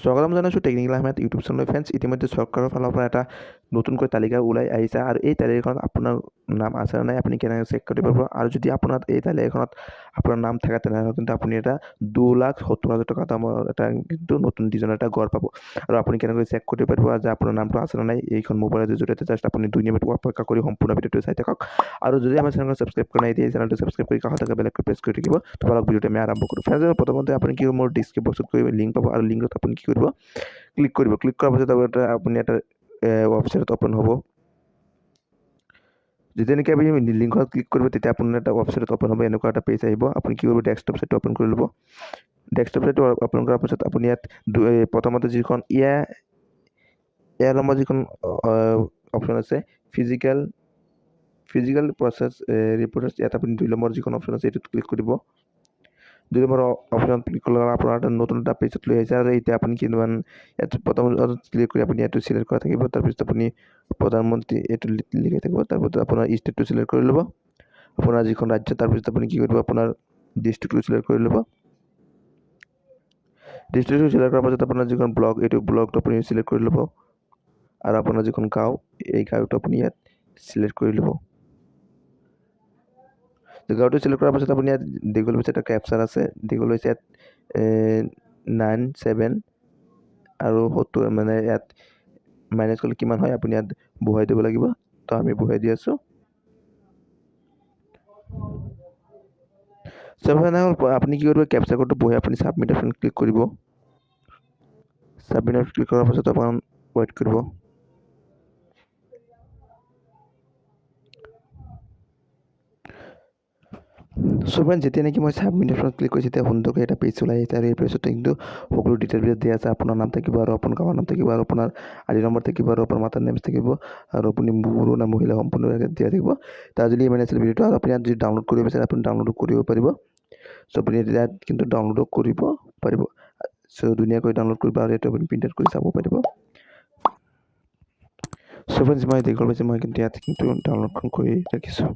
স্বাগতম জনাইছোঁ technical Ahmed YouTube চেনেলৰ ফ্ৰেণ্ডছ। ইতিমধ্যে চৰকাৰৰ ফালৰ পৰা এটা নতুনকৈ তালিকা ওলাই আহিছে আৰু এই তালিকাখনত আপোনাৰ নাম আছে নে নাই আপুনি কেনেকৈ চেক কৰিব পাৰিব আৰু যদি আপোনাৰ এই তালিকাখনত আপোনাৰ নাম থাকে তেনেহ'লে কিন্তু আপুনি এটা 2,70,000 টকা দামৰ এটা কিন্তু নতুন ডিজাইনৰ এটা ঘৰ পাব। আৰু আপুনি কেনেকৈ চেক কৰিব পাৰিব যে আপোনাৰ নামটো আছে নে নাই এইখন মোবাইলৰ জৰিয়তে জাষ্ট আপুনি 2 মিনিট অপেক্ষা কৰি সম্পূৰ্ণ ভিডিঅ'টো চাই থাকক। আৰু যদি আমাৰ চেনেলখন ছাবস্ক্ৰাইব কৰা নাই এতিয়া এই চেনেলটো ছাবস্ক্ৰাইব কৰি কাষত থকা বেল আইকনটো প্ৰেছ কৰি থাকিব। তোমালোক ভিডিঅ'টো আমি আৰম্ভ কৰোঁ। ফ্ৰেণ্ডছ, প্ৰথমতে আপুনি কি মোৰ ডিছক্ৰিপশ্যন বক্সত গৈ লিংক পাব আৰু লিংকত আপুনি কি কৰিব ক্লিক কৰিব। ক্লিক কৰাৰ পাছত আপুনি এটা ৱেবছাইটত অ'পেন হ'ব। যেতিয়া নেকি আপুনি লিংকত ক্লিক কৰিব তেতিয়া আপোনাৰ এটা ৱেবছাইটত অ'পেন হ'ব, এনেকুৱা এটা পেজ আহিব। আপুনি কি কৰিব ডেস্কটপ চাইটটো অ'পেন কৰি ল'ব। ডেস্কটপ চাইটটো অ'পেন কৰাৰ পাছত আপুনি ইয়াত প্ৰথমতে যিখন এ নম্বৰ যিখন অপশ্যন আছে ফিজিকেল প্ৰচেছ ৰিপৰ্টাৰ্ছ, ইয়াত আপুনি 2 নম্বৰ যিখন অপশ্যন আছে এইটোত ক্লিক কৰিব। 2 নম্বৰ অপশ্যনত ক্লিক কৰিলে আপোনাৰ এটা নতুন এটা পেজত লৈ আহিছে আৰু এতিয়া আপুনি কিমান ইয়াত প্ৰথম ক্লিক কৰি আপুনি ইয়াতো চিলেক্ট কৰা থাকিব। তাৰপিছত আপুনি প্ৰধানমন্ত্ৰী এইটো লিখি থাকিব। তাৰপিছত আপোনাৰ ষ্টেটটো চিলেক্ট কৰি ল'ব, আপোনাৰ যিখন ৰাজ্য। তাৰপিছত আপুনি কি কৰিব আপোনাৰ ডিষ্ট্ৰিক্টটো চিলেক্ট কৰি ল'ব। ডিষ্ট্ৰিক্টটো চিলেক্ট কৰাৰ পাছত আপোনাৰ যিখন ব্লক, এইটো ব্লকটো আপুনি চিলেক্ট কৰি ল'ব আৰু আপোনাৰ যিখন গাঁও, এই গাঁওটো আপুনি ইয়াত চিলেক্ট কৰি ল'ব। গাঁওটো চিলেক্ট কৰাৰ পাছত আপুনি ইয়াত দীঘল হৈছে এটা কেপচাৰ আছে, দীঘল হৈছে ইয়াত 9 7 আৰু 70, মানে ইয়াত মাইনাছ কৰিলে কিমান হয় আপুনি ইয়াত বহুৱাই দিব লাগিব। তো আমি বহুৱাই দি আছোঁ। আপুনি কি কৰিব কেপচাৰ কোডটো বহাই আপুনি ছাবমিট অপশ্যন ক্লিক কৰিব। ছাবমিট অপশ্যন ক্লিক কৰাৰ পাছত আপোনাৰ ৱেইট কৰিব। চ' ফ্ৰেণ্ড, যেতিয়া নেকি মই ছাবমিট অপশ্যনত ক্লিক কৰিছোঁ তেতিয়া সুন্দৰকৈ এটা পেজ ওলাই আহিছে আৰু এই পেজত কিন্তু সকলো ডিটেইলবিলাক দিয়া আছে। আপোনাৰ নাম থাকিব আৰু আপোনাৰ গাঁৱৰ নাম থাকিব আৰু আপোনাৰ আই ডি নম্বৰ থাকিব আৰু আপোনাৰ মাতাৰ নেম থাকিব আৰু আপুনি পুৰুষ না মহিলা সম্পূৰ্ণ দিয়া থাকিব। তাৰ যদি ইমানে আছিল ভিডিঅ'টো আৰু আপুনি ইয়াত যদি ডাউনলোড কৰিব বিচাৰে আপুনি ডাউনলোড কৰিব পাৰিব। চ' আপুনি ইয়াত কিন্তু ডাউনলোডো কৰিব পাৰিব। চ' ধুনীয়াকৈ ডাউনলোড কৰিব আৰু এইটো আপুনি প্ৰিণ্ট আউট কৰি চাব পাৰিব। চ' ফ্ৰেণ্ডছ, মই দীঘল হৈছে মই কিন্তু ইয়াত কিন্তু ডাউনলোডখন কৰি ৰাখিছোঁ।